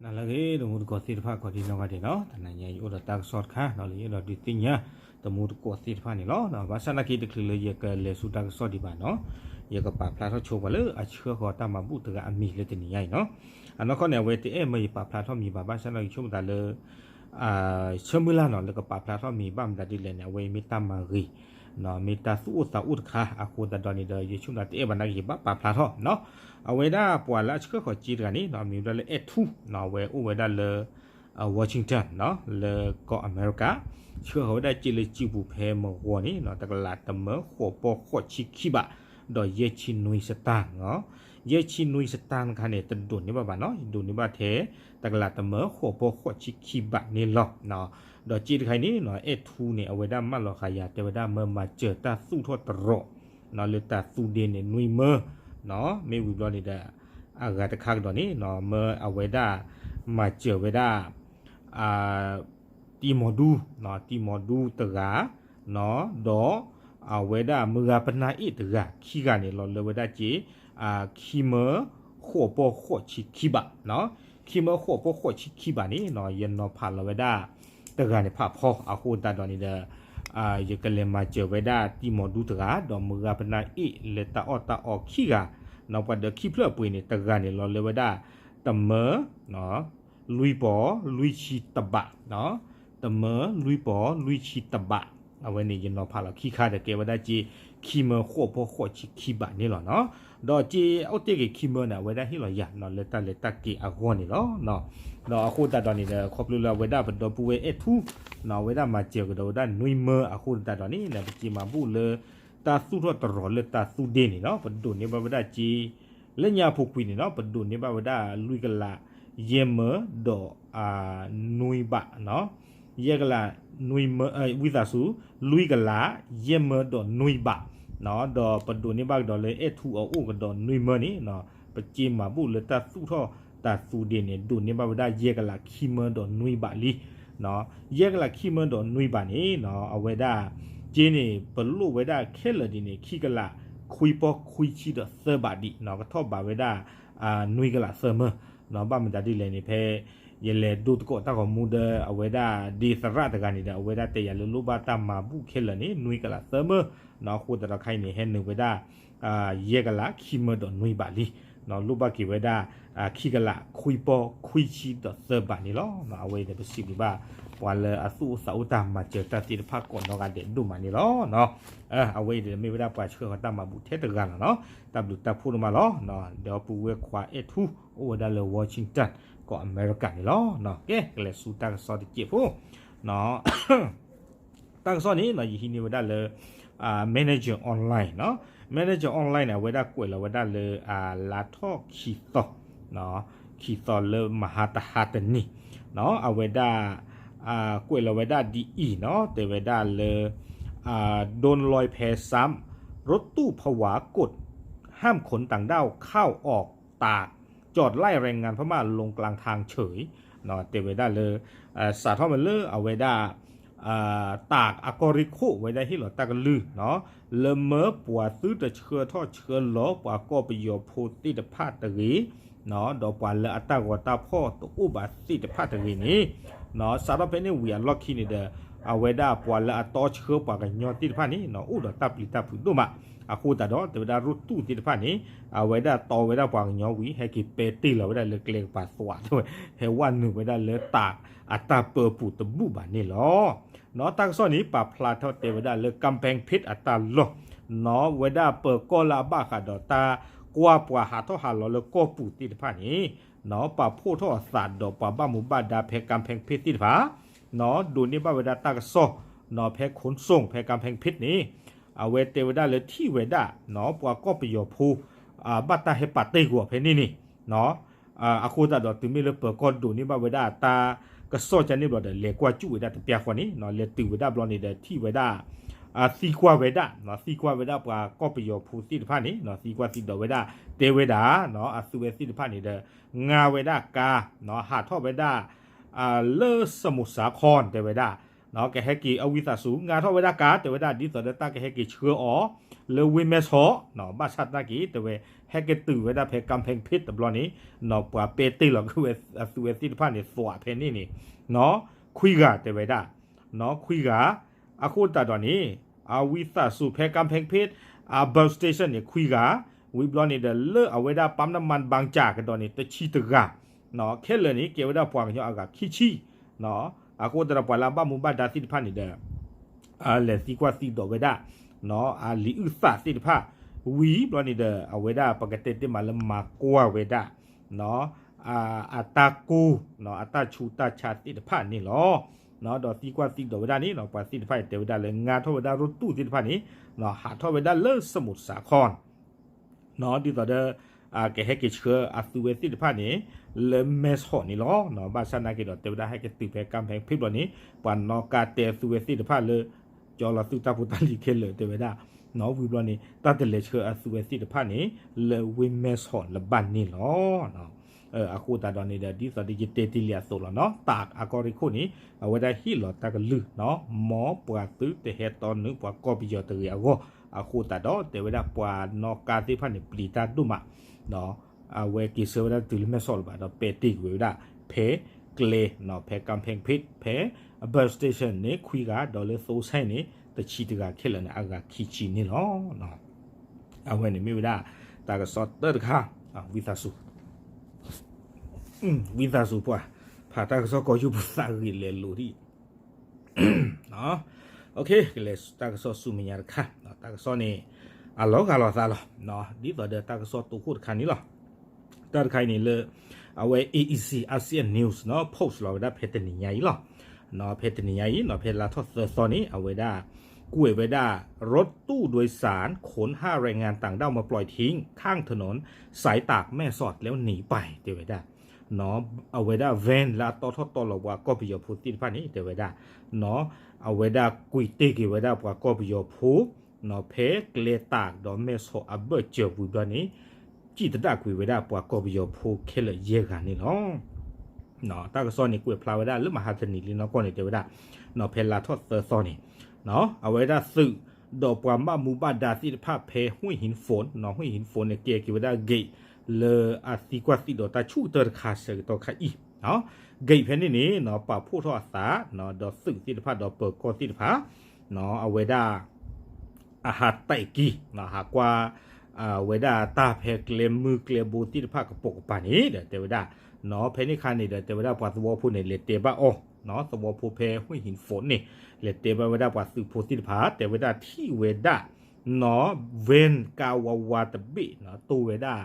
နလၢအဂ့ၤ တမူတကိးသ့ၣ်တဖၣ် ကိးဒံနီၢ်ဂၤဒဲးနီၤ, တနၤညါယအိၣ်ဒီးတၢ်ကစီၣ်တခါနီၤ လၢယအဲၣ်ဒိးဒုးသ့ၣ်ညါ တမူတကိးသ့ၣ်တဖၣ်န့ၣ်လီၤ. ဘၣ်ဆၣ်သနာ်က့ တချုးလၢယကလဲၤဆူတၢ်ကစီၣ်ဒံးဘၣ်နီၤ, ယကပာ်ဖျါထီၣ်ဆိပှၤလၢအဆှၢဃီၤတၢ်မၤဘူၣ်တဂၤအမံၤလၢတနံၤညါအံၤနီၤ. အနီၢ်ကီၢ်န့ၣ် အဝဲတအဲၣ်မၢယပာ်ဖျါထီၣ်မံၤဘၣ်, ဘၣ်ဆၣ်သနာ်က့ ယဆိကမိၣ်သးလၢ ဆၢမုၢ်လၢ်နီၤ လၢကပာ်ဖျါထီၣ်မံၤဘၣ်မတၤဒ်လဲၣ်န့ၣ် အဝဲမ့ၢ်တၢ်မၤဂ့ၤ မ့ၢ်တၢ်သူၣ်အိၣ်သးအိၣ်တခါ အဃိသတးဒီးန့ၣ်ဒီး ယဆိကမိၣ်သးတအဲၣ်ဘၣ်နာ်က့ ယဘၣ်ပာ်ဖျါထီၣ်နီၤ. အဝဲဒၣ်ပှၤလၢအဆှၢဃီၤစ့တဂၤန့ၣ်နီၤ မ့ၢ်ဝဲဒၣ်လၢအဲၣ်ထူ အဝဲအိၣ်ဝဲဒၣ်လၢ Washington နီၤ လၢကီၢ်အမဲရကၤ, ဆှၢဃီၤဝဲဒၣ်စ့လၢစုပူၤဖဲမုၢ်ဂီၤန့ၣ်နီၤ တကလးတမၢဃိးပီၢ်ဃိးဆံခံဘး ဒီးယဲၢ်ဆံနွံစတၢၣ်နီၤ. ယဲၢ်ဆံနွံစတၢၣ်တခါန့ၣ် တဒိးန့ၢ်ဘၣ်ဘၣ်နီၤ, ဒိးန့ၢ်ဘၣ်ထဲ တကလးတမၢဃိးပီၢ်ဃိးဆံခံဘးန့ၣ်လီၤ. ဒီးစ့တခါအံၤန့ၣ်နီၤ အဲၣ်ထူန့ၣ် အဝဲဒၣ်မၢလီၤဃာ်ယၤ တဲဝဲဒၣ်မၢမၤစၢၤတၢ်သူၣ်ထီၣ်တရီး လၢတၢ်သူဒ့န့ၣ် နွံမၢနီၤ, မ့ၢ်ဝံၤဘျီန့ၣ်ဒီး အဂၤတခါကဒီးန့ၣ်နီၤ မၢအဝဲဒၣ် မၤစၢၤဝဲဒၣ် တံမီၤဒူ, တံမီၤဒူတဂၤ, ဒီးအဝဲဒၣ်မုၢ်ဂၤပနၢ်အ့ၣ်တဂၤ ခံဂၤန့ၣ်လီၤ လၢဝဲဒၣ်စ့ ခံမၢဃိးပီၢ်ဃိးဆံခံဘး, ခံမၢဃိးပီၢ်ဃိးဆံခံဘးန့ၣ်နီၤ ယနီၤဖးလီၤဝဲဒၣ် တဂၤန့ၣ်ဖးဖီ အဃိသတးဒီးန့ၣ်ဒီး ယကလဲၤမၤစၢၤဝဲဒၣ်တံမီၤဒူတဂၤ ဒီးမုၢ်ဂၤပနၢ်အ့ၣ်လၢတၢ်အီၣ်တၢ်အီခံဂၤ, နီၤ ပှၤဒီးခံဖျၢၣ်အပှ့ၤန့ၣ် တဂၤန့ၣ်လီၤလၢဝဲဒၣ် တမၢ လွံၢ်ပီၢ်လွံၢ်ဆံတဘး, တမၢလွံၢ်ပီၢ်လွံၢ်ဆံတဘး, အဝဲန့ၣ်ယနီၤဖးလီၤခံခါဒီးကဲဝဲဒၣ်စ့ ခံမၢဃိးပီၢ်ဃိးဆံခံဘးန့ၣ်လီၤနီၤ. ဒီးစ့အိၣ်တ့ၢ်က့ၤခံမၢန့ၣ် အဝဲဒၣ်ဟ့ၣ်လီၤယၤနီၤ လၢတၢ်လဲၤတၢ်က့ၤအဂီၢ်န့ၣ်လီၤ. ဒီးအဃိသတးဒီးန့ၣ်ဒီး ခီဖျိလၢအဝဲဒၣ်ပဒီပုၢ်ဝဲၢ်အဲၣ်ထူနီၤ အဝဲဒၣ်မၤစၢၤကဒီးဝဲဒၣ်နွံမၢအဃိသတးဒီးန့ၣ် ပစ့မၤဘူၣ်လၢ တၢ်သူၣ်ထီၣ်တရီးလၢတၢ်သူဒ့န့ၣ်နီၤ ပဒိးန့ၢ်ဘၣ်ဝဲဒၣ်စ့ လၢညါအပူၤကွံာ်န့ၣ်နီၤ ပဒိးန့ၢ်ဘၣ်ဝဲဒၣ်လွံၢ်ကလး ယဲၢ်မၢဒီး နွံဘး, ယဲၢ်ကလး နွံမၢ ဝံသးစူၤ လွံၢ်ကလး ယဲၢ်မၢဒီးနွံဘး, ဒီးပဒိးန့ၢ်ဘၣ်ကဒီးလၢအဲၣ်ထူအအိၣ်ကဒီးနွံမၢန့ၣ်နီၤ ပစ့မၤဘူၣ်လၢတၢ်သူၣ်ထီၣ်တၢ်သူဒ့န့ၣ် ဒိးန့ၢ်ဘၣ်ဝဲဒၣ်ယဲၢ်ကလးခံမၢဒီးနွံဘးလံ. ယဲၢ်ကလးခံမၢဒီးနွံဘးန့ၣ်နီၤ အဝဲဒၣ် စ့န့ၣ် ပလိၣ်ဝဲဒၣ်ခဲလၢာ်ဒ်န့ၣ် ခံကလး ခွံပီၢ်ခွံဆံဒီးသၢဘးဒံးနီၤ ကထီၣ်ဘးဝဲဒၣ် နွံကလးသၢမၢနီၤ. ဘၣ်မတၤဒ်လဲၣ်န့ၣ် ဖဲယလဲၤဒိတကိးတၢ်ဂီၤမူဒီး အဝဲဒၣ်ဒ့သရၣ်တဂၤန့ၣ်ဒီး အဝဲဒၣ်တဲယၤလၢလိၣ်ဘၣ်တၢ်မၤဘူၣ်ခဲလၢာ်န့ၣ် နွံကလးသၢမၢနီၤ. အဃိသတးဒီးခဲအံၤန့ၣ် ဟဲနုာ်ဝဲဒၣ် ယဲၢ်ကလးခံမၢဒီးနွံဘးလံ. လိၣ်ဘၣ်က့ၤဝဲဒၣ် ခံကလး ခွံပီၢ်ခွံဆံဒီးသၢဘးန့ၣ်လီၤ. အဝဲအံၤန့ၣ် ပစံးဘျုးဘၣ် ပှၤလၢအသူၣ်အိၣ်သးအိၣ်တၢ်မၤစၢၤတၢ်သ့ၣ်တဖၣ်ကိးနီၢ်ဂၤဒဲးဒိၣ်မးန့ၣ်လီၤ. အဝဲအံၤန့ၣ် မ့ၢ်ဝဲဒၣ်ပှၤဆှၢဃီၤတၢ်မၤဘူၣ်ထဲတဂၤလီၤနီၤ. တၢ်ဘျုးတၢ်ဖှိၣ်ဒိၣ်မးလီၤ. ဒီးပုၢ်ဝဲၢ်ခွါအဲၣ်ထူ အိၣ်ဝဲဒၣ်လၢ Washington ကီၢ်အမဲရကၤန့ၣ်လီၤ. ကဲ ကလဲၤဆူတၢ်ကစီၣ်တစဲးဖိ တၢ်ကစီၣ်န့ၣ် ယဟံးန့ၢ်ဝဲဒၣ်လၢ Manager Online နီၤ. Manager Online န့ၣ် အဝဲဒၣ်ကွဲးလီၤဝဲဒၣ်လၢ လါထီၣ်ခံသီ, ခံသီလၢမဟါတဟါတနံၤ, အဝဲဒၣ် ကွဲးလီၤဝဲဒၣ်ဒ်အံၤနီၤ တဲဝဲဒၣ်လၢ โดนลอยแพซ้ำ รถตู้ผวา กฎห้ามขนต่างด้าวเข้าออกตาก จอดไล่แรงงานพม่าลงกลางทางเฉย တဲဝဲဒၣ်လၢ စးထီၣ်မ့ၢ်လၢအဝဲဒၣ် တၢ်အကီၢ်ရ့ၣ်ခိၣ်ဝဲဒၣ်ဟ့ၣ်လီၤတၢ်ကလုၢ်နီၤ လၢမၢပှၤသုတဆှၢထီၣ်ဆှၢလီၤပှၤကီၢ်ပယီၤဖိသ့ၣ်တဖၣ်တဂ့ၤ ဒီးပှၤလၢအတၢ်ဂီၤတၢ်ဖီၣ်တအိၣ်ဘၣ်သ့ၣ်တဖၣ်တဂ့ၤန့ၣ် စးထီၣ်ဖဲန့ၣ်ဝံၤအလီၢ်ခံန့ၣ်ဒီး အဝဲဒၣ်ပှၤလၢအတီဆှၢပှၤကညီသ့ၣ်တဖၣ်န့ၣ် အိၣ်ဒီးတၢ်ပျံၤတၢ်ဖုးဒိၣ်မး အဃိသတးဒီး တဲဝဲဒၣ် ရူၣ်တူၢ်သ့ၣ်တဖၣ်န့ၣ် အဝဲဒၣ်တီဝဲဒၣ်ပှၤကညီဝံၤ ဟဲက့ၤပဲတ့ၢ်လီၤဝဲဒၣ်လၢကျဲကပၤသွး တဲဝဲ ဟဲဝဲနုာ်ဝဲဒၣ်လၢတၢ်အတၢ်ပၢပူၤတဘူၣ်ဘၣ်န့ၣ်လီၤ. နီၤ တၢ်ကစီၣ်န့ၣ် ပာ်ဖျါထီၣ်တဲဝဲဒၣ်လၢ ကၣ်ဖဲၣ်ဖ့းအတၢ်လီၢ် နီၤဝဲဒၣ်ပၢၤကီၢ်လၢအဘၣ်ဃးဒီးတၢ်ကွၢ်ပှၤဟးထီၣ်ဟးလီၤလၢကီၢ်ပူၤသ့ၣ်တဖၣ်န့ၣ် နီၤ ပာ်ဖှိၣ်ထီၣ်အသးဒီးပှၤဘၣ်မူဘၣ်ဒါဖဲ ကၣ်ဖဲၣ်ဖ့းသ့ၣ်တဖၣ် နီၤ ဒိးန့ၢ်ဘၣ်ဝဲဒၣ်တၢ်ကစီၣ် နီၤ ဖဲခိၣ်စိၣ် ဖဲ ကၣ်ဖဲၣ်ဖ့းန့ၣ် အဝဲတဲဝဲဒၣ်လၢထံၣ်ဝဲဒၣ် နီၤ ပှၤကီၢ်ပယီၤဖိ ဘၣ်တၢ်ဟဲပာ်တ့ၢ်ကွံာ်အီၤဖဲန့ၣ်န့ၣ် နီၤ အဃိသတးဒီးတုၤမ့ၢ်လၢပၢၤကီၢ်ဒိးန့ၢ်ဘၣ်ဝဲဒၣ်တၢ်ကစီၣ်ကန့ၣ်ဘျီဒီး လဲၤကွၢ်စူၣ်ဝဲဒၣ်တပျၢ်ဃီန့ၣ် နီၤ လဲၤတုၤဝဲဒၣ်ဘျီန့ၣ်ဒီးထံၣ်ဝဲဒၣ် သံကွၢ်ဝဲဒၣ် နီၤ သံကွၢ်ဝဲဒၣ်ပှၤကီၢ်ပယီၤဖိသ့ၣ်တဖၣ်န့ၣ် နီၤ သံကွၢ်သံဒိးဝဲဒၣ် တဲဝဲဒၣ် နီၤ အသုဝဲသ့ၣ်တဖၣ်န့ၣ်ဒီး ငါဝဲဒၣ်ကါ နီၤ ဟးထီၣ်ဝဲဒၣ် လၢစမူးစးခီၣ် တဲဝဲဒၣ် နီၤ ကဟဲက့ၤအဝံသးစူၤ ငါထီၣ်ဝဲဒၣ်ကါ တဲဝဲဒၣ် ဒ်သိးဒီးတၢ်ကဟဲက့ၤဆှၢအီၤ လၢဝ့ၢ်မဲၢ်ဆီး ဘၣ်ဆၣ်သနာ်က့ တဲဝဲ ဟဲက့ၤတုၤဝဲဒၣ်ဖဲ ကမ်ဖဲၣ်ဖ့း တဘျီန့ၣ် ပှၤပဲာ်တ့ၢ်လီၤက့ၤဝဲအသုဝဲသ့ၣ်တဖၣ်န့ၣ် သွးဖဲန့ၣ်န့ၣ် ခွံဂၤတဲဝဲဒၣ် ခွံဂၤ အဃိသတးဒီးန့ၣ် အဝံသးစူၤဖဲ ကမ်ဖဲၣ်ဖ့း အ bus station န့ၣ် ခွံဂၤ ဝံၤဘျီန့ၣ်ဒီး လၢအဝဲဒၣ် ပၣ်နမၣ် ဘၣ်ကၠၣ်ကဒီးန့ၣ် တဆံတဂၤ ခဲလၢာ်န့ၣ် ကဲဝဲဒၣ်ပှၤကညီအဂၤခံဆံ အဃိသတးဒီးပှၤလၢအဘၣ်မူဘၣ်ဒါသ့ၣ်တဖၣ်န့ၣ်ဒီး လဲၤသံကွၢ်သံဒိးဝဲဒၣ် အလံာ်အုၣ်သးသ့ၣ်တဖၣ် ဝံၤဘျီန့ၣ်ဒီး အဝဲဒၣ်ပကတဲတ့ၢ်မးလၢမၤကွၢ်ဝဲဒၣ် အတၢ်ကိၢ် အတၢ်ဆူးတၢ်ဆါသ့ၣ်တဖၣ်န့ၣ်လီၤ. ဒီးသံကွၢ်သံဒိးဝဲဒၣ်န့ၣ် ပှၤသ့ၣ်တဖၣ်န့ၣ် တဲဝဲဒၣ်လၢ ငါထီၣ်ဝဲဒၣ်ရိတူၢ်သ့ၣ်တဖၣ်န့ၣ် ဟးထီၣ်ဝဲဒၣ်လၢ စမူးစးခီၣ် ဒ်သိးဒီး ကဟဲက့ၤဆှၢအသုဝဲသ့ၣ်တဖၣ်န့ၣ် လၢမဲၢ်ဆီးန့ၣ်လီၤ. ဘၣ်ဆၣ်သနာ်က့ဒီး တဲဝဲဒၣ်ဟဲက့ၤတုၤဖဲ ကမ်ဖဲၣ်ဖ့း ဘျီန့ၣ် ပှၤနီၣ်ကါတဲသုဝဲသ့ၣ်တဖၣ်လၢ ကၠီလီၤသုတၢ်ဖိတၢ်လံၤခဲလၢာ်တဲဝဲဒၣ် ဝံၤဘျီန့ၣ် တၢ်တလဲၤဆှၢအသုဝဲသ့ၣ်တဖၣ်န့ၣ် လၢဝ့ၢ်မဲၢ်ဆီးလၢၤဘၣ်န့ၣ်လီၤ. အဃိသတးဒီးန့ၣ်ဒီး ဒ်သိးဒီးယတဲတ့ၢ်လံအသိးလီၤနီၤ တၢ်အကီၢ်ရ့ၣ်ခိၣ်န့ၣ် အဝဲဒၣ်ဟ့ၣ်လီၤတၢ်ကလုၢ်နီၤ မ်ပှၤသုတဟဲတီနုာ်ပှၤကီၢ်ပယီၤတဂ့ၤအဂီၢ် အဃိသတးဒီး တဲဝဲဒၣ်ပှၤနီၣ်ကါသ့ၣ်တဖၣ်န့ၣ် ပျံၤတၢ်ဒိၣ်မး အဝဲက့ၤဆှၢဝဲဒၣ်တုၤလၢမဲၢ်ဆီးလၢၤဘၣ်ဒီး ပဲာ်တ့ၢ်ကွံာ်ဝဲဒၣ် ဖဲကျဲ ဖဲ ကမ်ဖဲၣ်ဖ့း ဖဲ bus station န့ၣ် ခွံဂၤ ဒီးလၢသိဆဲန့ၣ် တဆံတဂၤခဲလၢာ်န့ၣ် အဂၤခံဆံန့ၣ်လီၤ. အဝဲန့ၣ်မ့ၢ်ဝဲဒၣ် တၢ်ကစီၣ်တၢတခါ ဝံသးစူၤ ဝံသးစူၤပှၤ ဖးတၢ်ကစီၣ်ကီၢ်ယူၢ်ပူၤသးဂ့ၤလဲၤလိာ်ဒံး ကလဲၤတၢ်ကစီၣ်ဆူမဲာ်ညါတခါ တၢ်ကစီၣ်န့ၣ် အလီၤဂာ်လိာ်သးလီၤ ဒ်သိးဒီးတၢ်ကစီၣ်တိခိၣ်တခါန့ၣ်လီၤ. တၢ်တခါအံၤန့ၣ်လၢ အဝဲ AEC Asian News နီၤ post လီၤဝဲဒၣ်ဖဲတနံၤညါအံၤလီၤ. ဖဲတနံၤညါအံၤနီၤ ဖဲလါထီၣ်သၢသီန့ၣ် အဝဲဒၣ် ကွဲးဝဲဒၣ် รถตู้โดยสารขนห้าแรงงานต่างด้าวมาปล่อยทิ้งข้างถนนสายตากแม่สอดแล้วหนีไป တဲဝဲဒၣ် အဝဲဒၣ် van လၢအတီထီၣ်တီလီၤပှၤကီၢ်ပယီၤဖိသ့ၣ်တဖၣ်န့ၣ် တဲဝဲဒၣ် အဝဲဒၣ်ကွံာ်တ့ၢ်က့ၤဝဲဒၣ်ပှၤကီၢ်ပယီၤဖိ ဖဲကျဲတၢ်ဒီးမဲၢ်ဆီးအဘၢၣ်စၢၤဝံၤဘျီန့ၣ် စံၣ်သဒၣ်ကွံာ်ဝဲဒၣ်ပှၤကီၢ်ပယီၤဖိခဲလၢာ်ယဲၢ်ဂၤန့ၣ်လီၤ. တၢ်ကစီၣ်န့ၣ် ကွဲးဖျါဝဲဒၣ်လၢမဟါတနံၤလံနီၢ်ကီၢ်န့ၣ် တဲဝဲဒၣ် ဖဲလါထီၣ်သၢသီန့ၣ် အဝဲဒၣ်သုးဒီးပှၤဘၣ်မူဘၣ်ဒါသ့ၣ်တဖၣ်ဖဲ ห้วยหินโฝน နီၤ ห้วยหินโฝน န့ၣ် ကဲက့ၤဝဲဒၣ် gate လၢအသံကွၢ်သံဒိးတၢ်ဆူၣ်ကတၢၢ်တခါဆၢကတီၢ်ခါအံၤ gate ဖဲန့ၣ်န့ၣ် ပာ်ဖှိၣ်ထီၣ်အသး ဒီးသုးသ့ၣ်တဖၣ်ဒီးပၢၤကီၢ်သ့ၣ်တဖၣ် အဝဲဒၣ် အဟးတဲာ်က့ၤ ဟးကွၢ် ဝဲဒၣ်တၢ်ဖဲကျဲမုၢ်ကျဲဘိသ့ၣ်တဖၣ်ကပိာ်ကပၤန့ၣ်ဒီး တဲဝဲဒၣ် ဖဲန့ၣ်အခါန့ၣ်ဒီး တဲဝဲဒၣ်ပှၤသဝီဖိန့ၣ် လဲၤတဲဘၣ်အီၤ သဝီဖိဖဲ ห้วยหินโฝน န့ၣ် လဲၤတဲဘၣ်ဝဲဒၣ်ပှၤသုးဖိသ့ၣ်တဖၣ် တဲဝဲဒၣ်ထံၣ်ဝဲဒၣ် van ကါဝါဝါတဘ့ၣ် တိၢ်ဝဲဒၣ်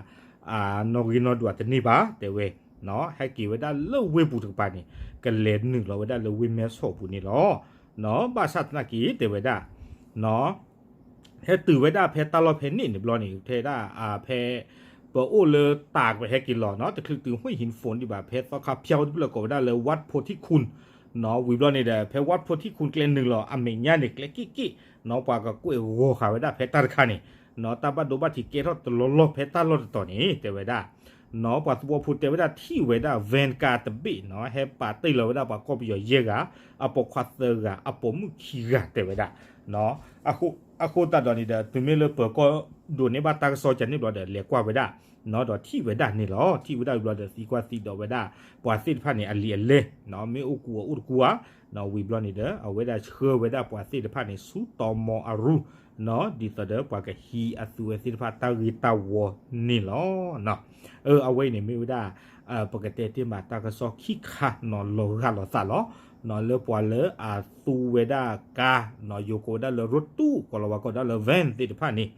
နီၣ်ဂံၢ်နီၣ်ဒွးတန့ၢ်ဘၣ် တဲဝဲ ဟဲက့ၤဝဲဒၣ်လၢဝ့ၢ်ပူၤတကပၤန့ၣ် ကလဲၤနုာ်လီၤဝဲဒၣ်လၢဝ့ၢ်မဲၢ်ဆီးပူၤန့ၣ်လီၤ. ဘၣ်ဆၣ်သနာ်က့ တဲဝဲဒၣ် ဟဲတုၤဝဲဒၣ်ဖဲတၢ်လီၢ်ဖဲန့ၣ်န့ၣ်ဘျီန့ၣ် ထဲဒၣ် ဖဲ ပအိၣ်လၢတၢ်ကဟဲက့ၤလီၤနီၤ တချုးတုၤ ห้วยหินโฝน ဒံးဘၣ် ဖဲသီခါဖၠါဝဲတဘျၢၣ်ကိးဝဲဒၣ်လၢ วัดโพธิคุณ နီၤ ဝံၤဘျီန့ၣ်ဒီး ဖဲ วัดโพธิคุณ ကျဲနုာ်လီၤ အမဲာ်ညါန့ၣ် ကျဲက့ၣ်က့ၣ်နီၤ ပှၤကကွဲးဂီၤဃာ်ဝဲဒၣ်ဖဲတၢ်တခါန့ၣ် နီၤ တၢ်ဘၣ်ဒိဘၣ်ထံးကဲထီၣ်တလီၢ်လီၢ်ဖဲတၢ်လီၢ်တတီၤန့ၣ် တဲဝဲဒၣ် နီၤ ပှၤသဝီဖိတဲဝဲဒၣ်ထံၣ်ဝဲဒၣ် van ကါတဘ့ၣ်နီၤ ဟဲပာ်တ့ၢ်လီၤဝဲဒၣ်ပှၤကီၢ်ပယီၤယဲၢ်ဂၤ အပိာ်ခွါသၢဂၤ အပိာ်မုၣ်ခံဂၤ တဲဝဲဒၣ် အဃိသတးဒီးန့ၣ်ဒီး တုၤမ့ၢ်လၢပၢၤကီၢ်ဒိးန့ၢ်ဘၣ်တၢ်ကစီၣ်ကန့ၣ်ဘျီဒီး လဲၤကွၢ်ဝဲဒၣ် ဒီးထံၣ်ဝဲဒၣ်န့ၣ်လီၤ. ထံၣ်ဝဲဒၣ်ဝံၤဘျီဒီး သံကွၢ်သံဒိးဝဲဒၣ် ပှၤသ့ၣ်တဖၣ်န့ၣ် အလံာ်အလဲၢ် မ့ၣ်အူကူအအိၣ်တကူဧါ ဝံၤဘျီန့ၣ်ဒီး အဝဲဒၣ်ဆှၢဝဲဒၣ်ပှၤသ့ၣ်တဖၣ်န့ၣ် ဆူတီမီအရူ ဒ်သိးဒီးပှၤကဟံးအသုဝဲသ့ၣ်တဖၣ်တၢ်ဂ့ၢ်တၢ်ဝီန့ၣ်လီၤ. အဝဲအံၤန့ၣ်မ့ၢ်ဝဲဒၣ် ပကတဲတ့ၢ်မးတၢ်ကစီၣ်ခံခါနီၤ လီၤဂာ်လိာ်သးလီၤ. လၢပှၤလၢအသူဝဲဒၣ်ကါ ယိၤကိးဝဲဒၣ်လၢ รถตู้ ကိးလီၤဝဲကိးဒၣ်လၢ van သ့ၣ်တဖၣ်န့ၣ်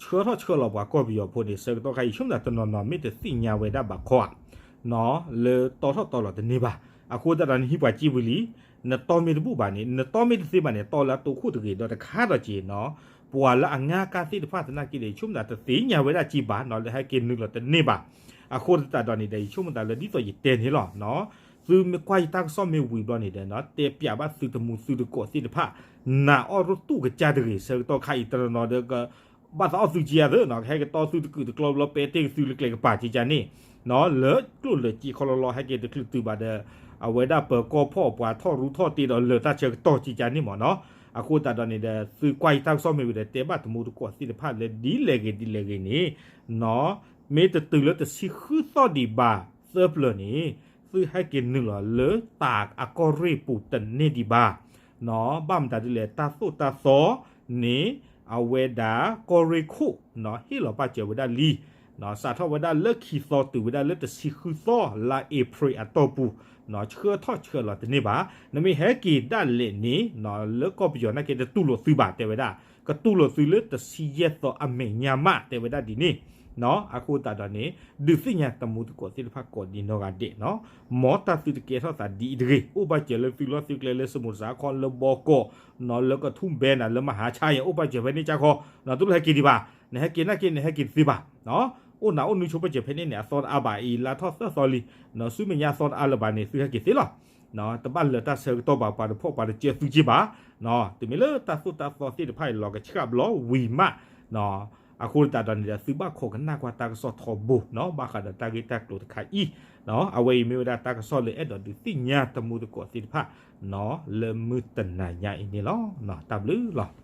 ဆှၢထီၣ်ဆှၢလီၤပှၤကီၢ်ပယီၤဖိန့ၣ် ဆၢကတီၢ်ခါအံၤ ဆိကမိၣ်တနီၤနီၤ မ့ၢ်တသ့ၣ်ညါဝဲဒၣ်ဘၣ်ခီဧါ လၢတီထီၣ်တီလီၤတန့ၢ်ဘၣ်. အဃိသတးဒီးနဟံးပှၤစ့ဝံၤလံ နတီမ့ၢ်တဘူၣ်ဘၣ်န့ၣ် နတီမ့ၢ်တသ့ဘၣ်န့ၣ် တီလၢအတိခိၣ်တဂ့ၤ ဒီးတခါဒီးက့ၤနီၤ ပှၤလၢအငါကါသ့ၣ်တဖၣ်သနာ်က့ဒီး ယဆိကမိၣ်တသ့ၣ်ညါဝဲဒၣ်စ့ဘၣ်နီၤ လၢဟဲက့ၤနုာ်လီၤတန့ၢ်ဘၣ်. အဃိသတးဒီးန့ၣ်ဒီး ယဆိကမိၣ်သးလၢဒ်သိးယတဲန့ၣ်လီၤ. သုမ့ၢ်ကွၢ်ယတၢ်ကစီၣ်မ့ၢ်ဝံၤဘျီန့ၣ်ဒီး တဲပျးဘၣ်သုတမူသုတကိးသ့ၣ်တဖၣ် နာ်အီၣ်ရတူၢ်ကစၢ်တဂ့ၤ ဆၢကတီၢ်ခါအံၤတနီၤနီၤဒီး ဘၣ်သးအီၣ်သုကံအသးနီၤ ကဟဲကတီသုတကုာ်တကျီဘျီ ပဲာ်တ့ၢ်သုလၢကျဲကပၤကကန့ၣ် လၢကျိၣ်လၢစ့ခီလီလီ ဟဲက့ၤတချုးတုၤဘၣ်ဒီး အဝဲဒၣ်ပၢၤကီၢ်ဖီၣ်ပှၤထီၣ်ရူထီၣ်တ့ဒီးလၢာ်တၢ်ဆၢကတီၢ်ကကန့ၣ်မ့ၢ်နီၤ အဃိသတးဒီးန့ၣ်ဒီး သုကွၢ်ယတၢ်ကစီၣ်မ့ၢ်ဝံၤဒီး တဲဘၣ်တမူတကိးသ့ၣ်တဖၣ်လၢဒ်လဲၣ်ဂ့ၤဒ်လဲၣ်ဂ့ၤန့ၣ် မ့ၢ်တတုၤလၢတဆံဃုသီဒံးဘၣ်သၢပျၢၤန့ၣ် သုဟဲက့ၤနုာ်လီၤလၢတၢ်အကီၢ်ရ့ၣ်ပူၤတန့ၢ်ဒံးဘၣ်. ဘၣ်မတၤဒ်လဲၣ် တၢ်သိၣ်တၢ်သီန့ၣ် အဝဲဒၣ်ကီၢ်ရ့ၣ်ခိၣ် ဟ့ၣ်လီၤပာ်စၢၤဝဲဒၣ်လံ စးထီၣ်ဝဲဒၣ်လၢခံသီတုၤဝဲဒၣ်လၢတဆံဃုသီ လါအ့ဖြ့ၣ်အတီၢ်ပူၤ ဆှၢထီၣ်ဆှၢလီၤတန့ၢ်ဘၣ်. နမ့ၢ်ဟဲက့ၤဒၣ်လဲာ်န့ၣ် လၢကီၢ်ပယီၤနာ်က့ တတူၢ်လိာ်သုဘၣ်တဲဝဲဒၣ်, ကတူၢ်လိာ်သုလၢတဆံယဲၢ်သီအမဲာ်ညါမးတဲဝဲဒၣ်ဒ်န့ၣ်. အဃိသတးဒီးန့ၣ် ဒုးသ့ၣ်ညါတမူတကိးသ့ၣ်တဖၣ်ကိးဒံးနီၢ်ဂၤဒဲးနီၤ, မ်တၢ်သုတကဲထီၣ်သးဒ်အံၤတဂ့ၤ, အိၣ်ဘၣ်စၢၤလၢသုလီၢ်သုကျဲလၢစမူးစးခီ လၢဘီကီး လၢကထူၣ်ဘဲနၤ လၢမဟါဆါယဲ အိၣ်ဘၣ်စၢၤဖဲန့ၣ်ကၢ်ခီ, တလိၣ်ဟဲက့ၤဒံးဘၣ်, နဟဲက့ၤနာ်က့ နဟဲက့ၤတသ့ဘၣ်. အိၣ်နၤအိၣ်နုဆိဘၣ်စၢၤဖဲန့ၣ်န့ၣ် အသီတအါဘၣ်အံၤ လါထီၣ်သၢသီလံ, ဆူမဲာ်ညါအသီတအါလၢၤဘၣ်န့ၣ် သုဟဲက့ၤသ့လီၤ. တဘၣ်လၢတၢ်ဆၢကတီၢ်ဘၣ် ပှၤတဖီၣ်ပှၤတစၢသုက့ဘၣ်, တမ့ၢ်လၢတၢ်သိၣ်တၢ်သီသ့ၣ်တဖၣ်အံၤ လီၤကဆှၣ်ဘျီဝံၤမး, အဃိသတးဒီးန့ၣ်ဒီး သုဘၣ်ခိးကနၣ်ကွၢ်တၢ်ကစီၣ်ထီဘိနီၤ, ဘၣ်ဃးဒီးတၢ်ဂ့ၢ်တၢ်ကျိၤတခါအံၤ, အဝဲအံၤမ့ၢ်ဝဲဒၣ်တၢ်ကစီၣ်လၢအဲၣ်ဒိးဒုးသ့ၣ်ညါတမူတကိးသ့ၣ်တဖၣ်နီၤ, လၢမုၢ်တနၤညါအံၤန့ၣ်လီၤ. တၢ်ဘျုးလီၤ.